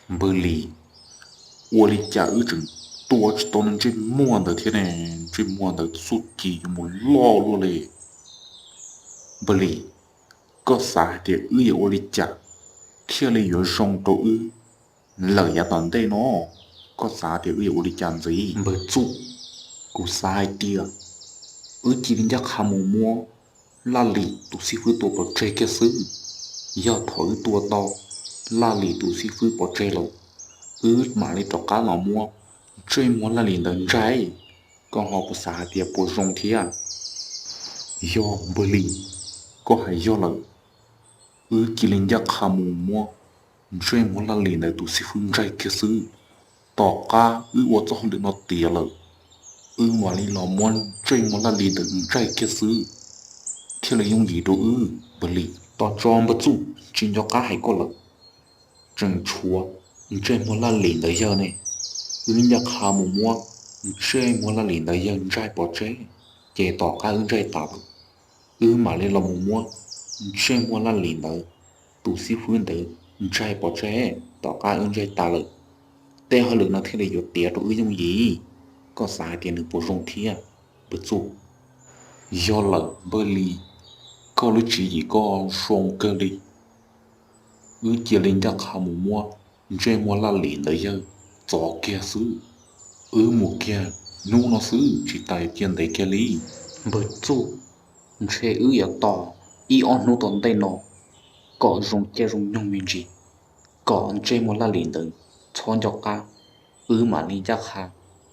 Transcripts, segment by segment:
Npawg Lis, ua li cas wb tseem tua tsis tau ntsej muag ntawd thiab ne? Ntsej muag ntawd txuj ci yuav mus loj luaj li. Npawg Lis, koj xav hais tias wb yuav ua li cas thiaj li yuav zoo rau wb lawm yav tom ntej no? Koj xav tias wb yuav ua li cas ntxiv? Npawg Txuj, kuv xav hais tias wb cia li ncaj qha mus muab Laj Lim tus xib fwb tua pov tseg kiag xwb. Yog thaum wb tua tau Laj Lim tus xib fwb pov tseg lawm, wb mam li rov qab los muab ntsej muag Laj Lim ntawd ntsai. Koj ho puas xav hais tias puas zoo thiab? Yog npawg Lis, koj hais yog lawm, wb cia li ncaj qha mus muab ntsej muag Laj Lim ntawd tus xib fwb ntsai kiag xwb. Tom qab wb ua txoj hauj lwm no tiav lawm, wb mam li los muab ntsej muag Laj Lim ntawd ntsai kiag xwb, thiaj li yooj yim rau wb, npawg Lis. Tos tso npawg Txuj, tsis nco qab hais koj lawm. Tseem tshuav ntsej muag Laj Lim ntawd yawg ne, wb ncaj qha mus muab ntsej muag Laj Lim ntawd yawg ntsai pov tseg, ces tom qab wb ntsai tas lawm, wb mam li los mus muab ntsej muag Laj Lim ntawd tus xib fwb ntawd ntsai pov tseg tom qab wb ntsai tas lawm. Tej hauj lwm no thiaj li yuav tiav rau wb yooj yim. Koj xav hais tias nws puas zoo thiab, npawg Txuj? Yog lawm npawg Lis, koj lub tswv yim koj zoo kawg li. Wb cia li ncaj qha mus muab ntsej muag Laj Lim ntawd yawg txov kiag xwb. Wb mus kiag hnub no xwb, tsis tas cia ntev kiag li. Npawg Txuj, ntshe wb yuav tos ib ob hnub tom ntej no kom zoo caij zoo nyoog me ntsis, kom ntsej muag Laj Lim ntawd txhob nco qab, wb mam li ncaj qha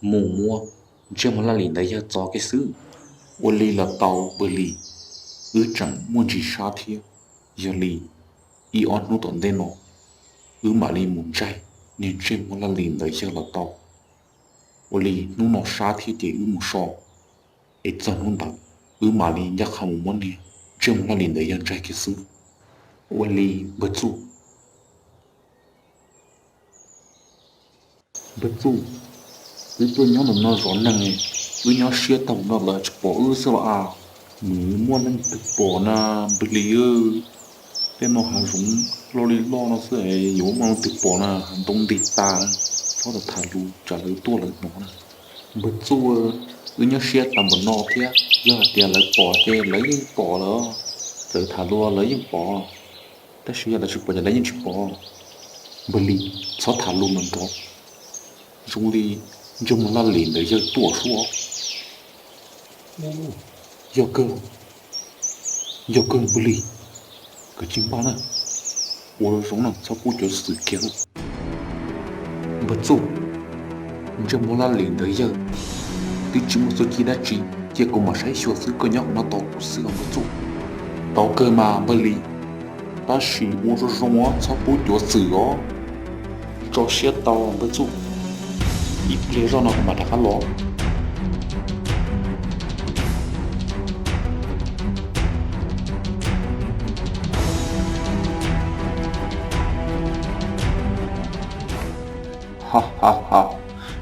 mus muab ntsej muag Laj Lim ntawd yawg txov kiag xwb. Ua li los tau npawg Lis, wb tseem muaj ntsis sab thiab. Yog li ib ob hnub tom ntej no wb mam li mus ntsai niag ntsej muag Laj Lim ntawd yawg los tau. Ua li hnub no sab thiab ces wb mus so, es txog hnub ntawd wb mam li ncaj qha mus muab niag ntsej muag Laj Lim ntawd yawg ntsai kiag xwb. Ua li npawg Txuj. Npawg Txuj, wb tuaj nyob ntawm no zov neeg, wb nyob siab tag no lawv tsis pom wb xwb los as. Nws muaj leej twg pom na npawg Lis? Tej no hav zoov loj li loj no xwb, yuav muaj leej twg pom na? Hav ntoo nti tas, txhob tham lus tsam lawv tuaj lawv hnov na. Npawg Txuj, wb nyob siab tas npaum no thiab, yog hais tias lawv pom ces lawv yeej pom lawm. Lawv tham lus lawv yeej pom, tab sis yog lawv tsis pom ces lawv yeej tsis pom. Npawg Lis, txhob tham lus nrov nrov, zoo li ntsej muag Laj Lim ntawd yawg tuaj suab. Yog kawg, yog kawg npawg Lis, koj tsis npaj na, ua zoo na txhob pub cov xwm kiag na. Npawg Txuj, ntsej muag Laj Lim ntawd yawg twb tsis muaj txuj ci dab tsi, cia kuv mam saib xyuas xwb, koj nyob hauv no tos kuv xwb os npawg Txuj. Tau kawg mas npawg Lis, tab sis ua zoo zoo os, txhob pub cuav xwm os. Tso siab tau npawg Txuj, ib pliag zoj no kuv mam rov qab los. Ha ha ha,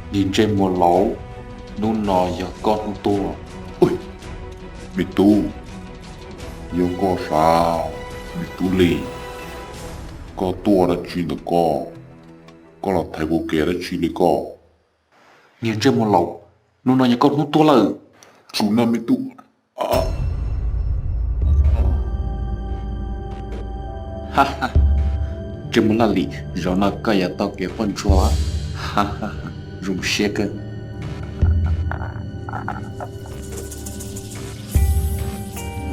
niag ntsej muag laus, hnub no yog koj hnub tuag. Me tub, yog koj sav, me tub Lis, koj tuaj dab tsi ntawm koj? Koj los thaiv kuv kev dab tsi li koj? Niag ntsej muag laus, hnub no yog koj hnub tuag lawm. Tsum na me tub. Ntsej muag Laj Lim, zaum no koj yuav tau kev poj ntsuag. Zoo siab kawg.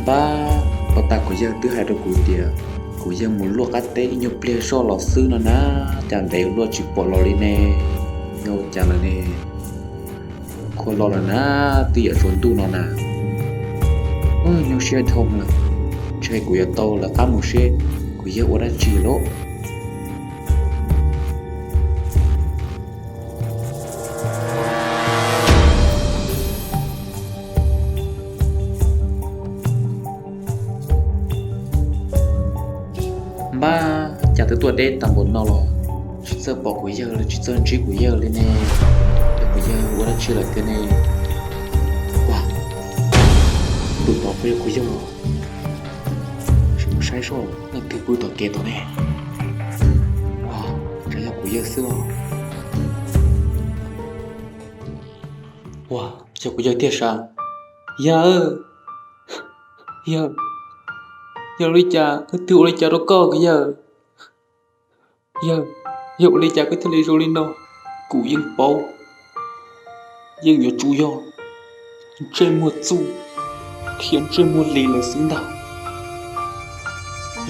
Npab, pov tas kuv yawg twb hais rau kuv tias kuv yawg mus luaj qab teb ib nyuag pliag zoj los xwb no na, cas ntev luaj tsis pom los li ne? Yog ua cas lawm ne? Khuaj los lawm na, twb yuav tsaus ntuj no na. Nyuaj siab dhau lawm, ntshe kuv yuav tau lawv qab mus seb kuv yawg ua dab tsi lauj. Npab, cas twb tuaj deb tas npaum no los tsis txawj pom kuv yawg los tsis txawj ntsib kuv yawg li ne? Yog kuv yawg ua dab tsi lawm tiag ne? Ua, tus tod puas yog kuv yawg? Sim mus saib seb leej twg pw tom kev tod ne. Ua, tsam yog kuv yawg xwb os. Ua, yog kuv yawg tiag sav? Yawg, yawg, yog li cas koj twb ua li cas rau koj kuv yawg? Yawg, yog ua li cas koj thiaj li zoo li no? Kuv yeej paub, yeej yuav tsum yog ntsej muag txuj thiab ntsej muag lis lawm xwb ntag.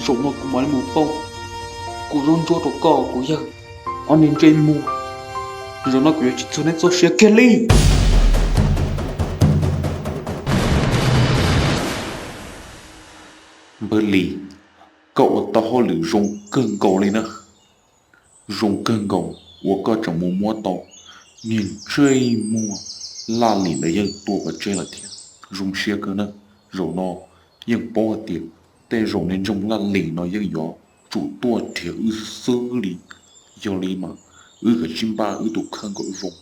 Zaum no kuv mam li mus pauj kuv zaub ntsuab rau koj kuv yawg. Ob niag ntsej muag, zaum no kuv yuav tsis txuag neb txoj sia kiag li. Npawg Lis, koj ua tau hauj lwm zoo kawg nkaus li na. Zoo kawg nkaus uas koj tseem mus muab tau niag ntsej muag Laj Lis ntawd yeej tua pov tseg lawm thiab. Zoo siab kawg na. Zaum no yeej paub hais tias tej zaum niag ntsej muag Laj Lis no yeej yuav tsum tuaj nrhiav wb xwb xwb li. Yog li mas wb kav tsij npaj wb tus kheej kom zoo,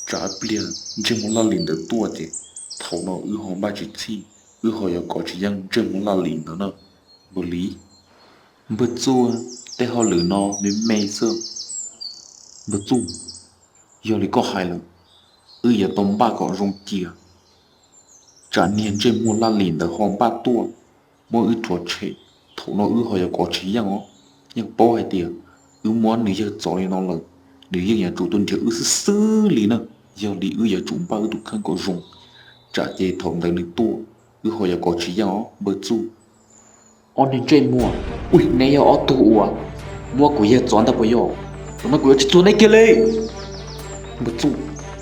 tsam pliag ntsej muag Laj Lis ntawd tuaj ces thaum no wb ho npaj tsis txhij, wb ho yuav kov tsis yeej ntsej muag Laj Lis ntawd na. Npawg Lis, npawg Txuj, tej hauj lwm no me me xwb. Npawg Txuj, yog li koj hais lawm, wb yuav tau npaj kom zoo cia, tsam niag ntsej muag Laj Lis ntawd ho npaj tuaj muab wb rhuav tshem, thaum no wb ho yuav kov tsis yeej os. Yeej paub hais tias wb muab nws yawg txov li no lawm, nws yeej yuav tsum tuaj nrhiav wb xwb xwb li na. Yog li wb yuav tsum npaj wb tus kheej kom zoo, tsam ces thaum ntawd nws tuaj wb ho yuav kov tsis yeej os npawg Txuj. Ob niag ntsej muag, ui, neb yog ob tug uas muab kuv yawg txov ntag puas yog? Zaum no kuv yuav tsis txuag neb kiag li. Npawg Txuj,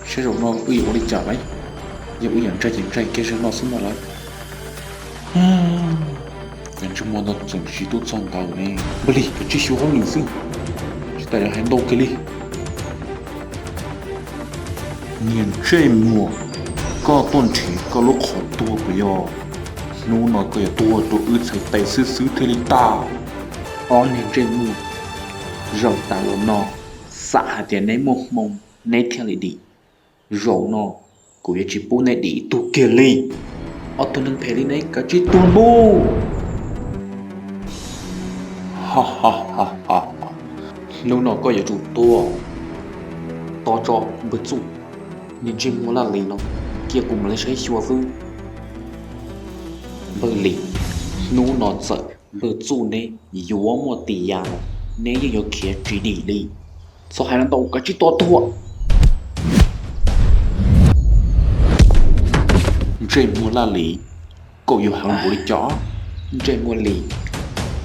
saib zaum no wb yuav ua li cas lawm? Yog wb yuav ntshai ces ntshai kiag zaum no xwb ntag lawm. Cov ntsej muag no tseem tsis tuaj txog ntawd ne. Npawg Lis, kav tsij xyuas hauj lwm xwb, tsis tas yuav hais ntau kiag li. Niag ntsej muag, koj tuaj nrhiav koj lub qhov tuag puas yog? Hnub no koj yuav tuag rau wb txhais tes xwb xwb thiaj li tag. Ob niag ntsej muag, zaum tas los no xam hais tias neb muaj hmoo neb thiaj li dim. Zaum no kuv yuav tsis pub neb dim ib tug kiag li. Ob tug neeg phem li neb kav tsij tuag mus. Hnub no koj yuav tsum tuag. Tos tso npawg Txuj, niag ntsej muag Laj Lis no, cia kuv mam li saib xyuas xwb. Npawg Lis, hnub no txawm npawg Txuj neb yuav muaj tis yas los neb yeej yuav khiav tsis dim li. Txhob hais lus ntau, kav tsij tos tuag. Ntsej muag Laj Lis, koj yuav heev npaum li cas? Ntsej muag Lis,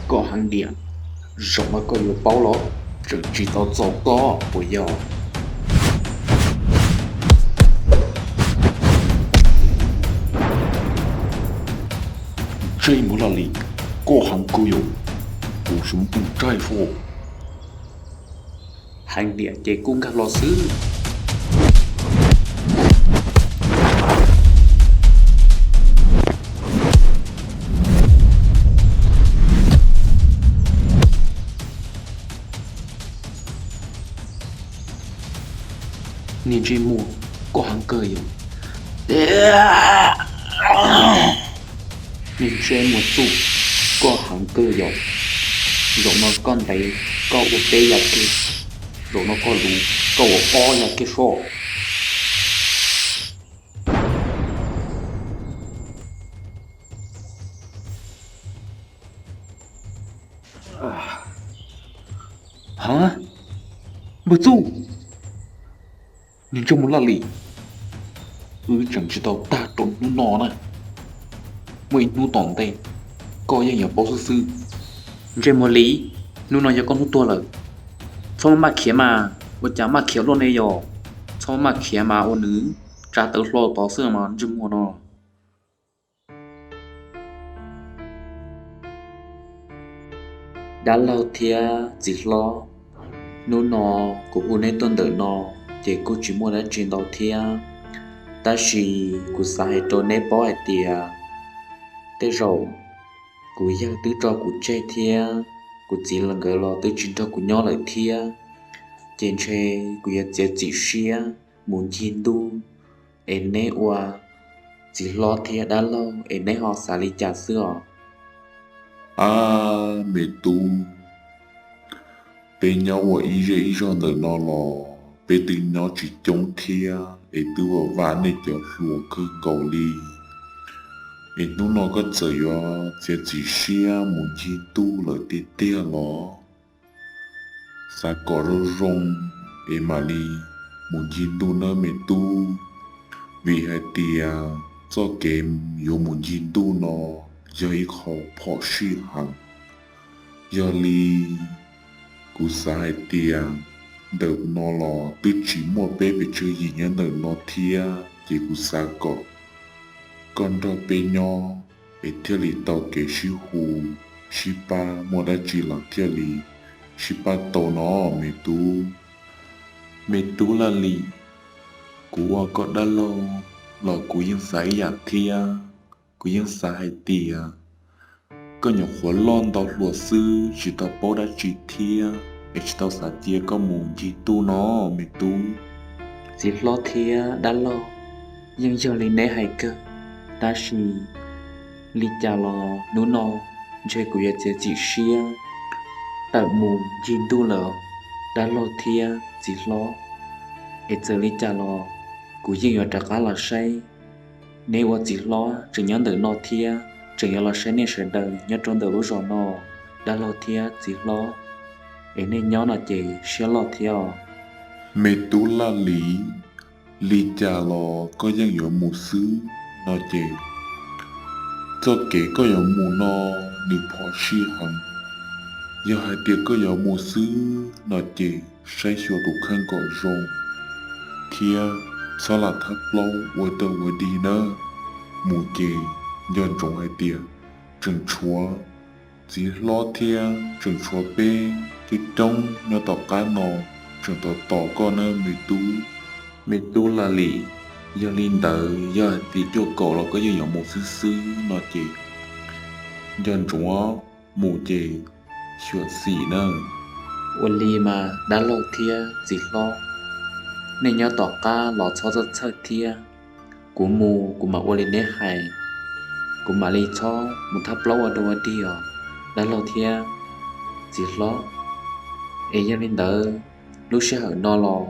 koj heev diam, zaum no koj yuav paub los, tseem tsis tau txaus koj puas yog? Ntsej muag Laj Lis, koj heev kawg yom, kuv sim mus pw tsaig fo. Heev diam ces kuj nkag los xwb. Niag ntsej muag, koj heev kawg yom. Niag ntsej muag Txuj, koj heev kawg yom. Zaum no koj ntev, koj ua peb yam kiag. Zaum no koj luv, koj ua ob yam kiag soj. Ha, npawg Txuj, niag ntsej muag Laj Lis, wb tseem tsis tau tag rau hnub no na. Muaj ib hnub tom ntej, koj yeej yuav paub xwb xwb. Ntsej muag Lis, hnub no yog koj hnub tuag lawm. Txhob maj maj khiav mas, ua cas maj khiav luaj ne yom? Txhob maj maj khiav mas ua nws tsa tawv hlo tod xwb mas ntsej muag no. Dab laug thiab txiv hlob, hnub no kuv hu neb tuaj ntawm no ces kuj tsis muaj dab tsi ntau thiab, tab sis kuv xav hais rau neb paub hais tias tej zaum kuv yawg twb tso kuv tseg thiab kuv txiv nkawd los twb tsis nrog kuv nyob lawm thiab, ces ntshe kuv yuav txiav txim siab mus ncig ntuj es neb ua txiv hlob thiab dab laug es neb ho xav li cas xwb os? A, me tub, Peb nyob ua ib zej ib zog ntawm no los peb twb nyob tsis coob thiab es twb vam nej cov hluas kawg nkaus li. Es hnub no koj txawm yuav txiav txim siab mus ncig ntuj lawm tiag tiag los? Xav kom zoo zoo es mam li mus ncig ntuj nawb me tub, vim hais tias txoj kev yuav mus ncig ntuj no yog ib qho phom sij heev. Yog li kuv xav hais tias ntawm no los twb tsis muaj peb pes tsawg yim nyob ntawm no thiab, ces kuv xav kom koj nrog peb nyob es thiaj li tau kev sib hu, sib pab, muaj dab tsi los thiaj li sib pab tau no me tub. Me tub Laj Lim, kuv ua koj dab laug los kuv yeej xav ib yam thiab. Kuv yeej xav hais tias koj nyuam qhuav loj ntau hluas xwb tsis tau paub dab tsi thiab es tsis tau xav cia koj mus ncig ntuj no me tub. Txiv hlob thiab dab laug, yeej yog li neb hais kawg, tab sis li cas los hnub no ntshe kuv yuav txiav txim siab tawm mus ncig ntuj lawm dab laug thiab txiv hlob. Es txawm li cas los kuv yeej yuav rov qab los saib neb ua txiv hlob tseem nyob ntawm no thiab tseem yuav los saib nej sawv daws nyob rau ntawm lub zos no, dab laug thiab txiv hlob, es nej nyob no ces siab loj thiab os. Me tub Laj Lim, li cas los koj yeej yuav mus xwb no ces txoj kev koj yuav mus no nws phom sij heev. Yog hais tias koj yuav mus xwb no ces saib xyuas tus kheej kom zoo thiab txhob lam thab plaub ua tau ua dig nawb. Mus ces nco ntsoov hais tias tseem tshuav txiv hlob thiab tseem tshuav peb coob coob nyob tom qab no tseem tos tos koj nawb me tub. Me tub Laj Lim, yog li ntawd yog hais tias cuaj kaum los koj yeej yuav mus xwb xwb no ces nco ntsoov mus ces xyuam xim nawb. Ua li mas dab laug thiab txiv hlob, nej nyob tom qab los txhob txhawj txhawj thiab. Kuv mus kuv mam ua li neb hais, kuv mam li txhob mus thab plaub ua dog ua dig os dab laug thiab txiv hlob. Es yog li ntawd lub sij hawm no los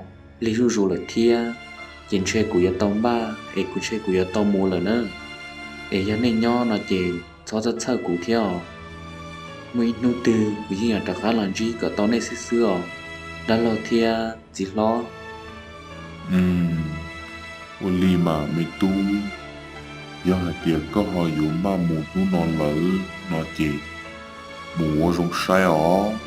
lig zuj zus lawm thiab, ces ntshe kuv yuav tau npaj es kuv ntshe kuv yuav tau mus lawm na. Es yog nej nyob no ces txhob txhawj txhawj kuv thiab os. Muaj ib hnub twg kuv yeej yuav rov qab los ntsib kom tau nej xwb xwb os dab laug thiab txiv hlob. Ua li mas me tub, yog hais tias koj ho yuav npaj mus hnub no lawm no ces mus ua zoo saib os.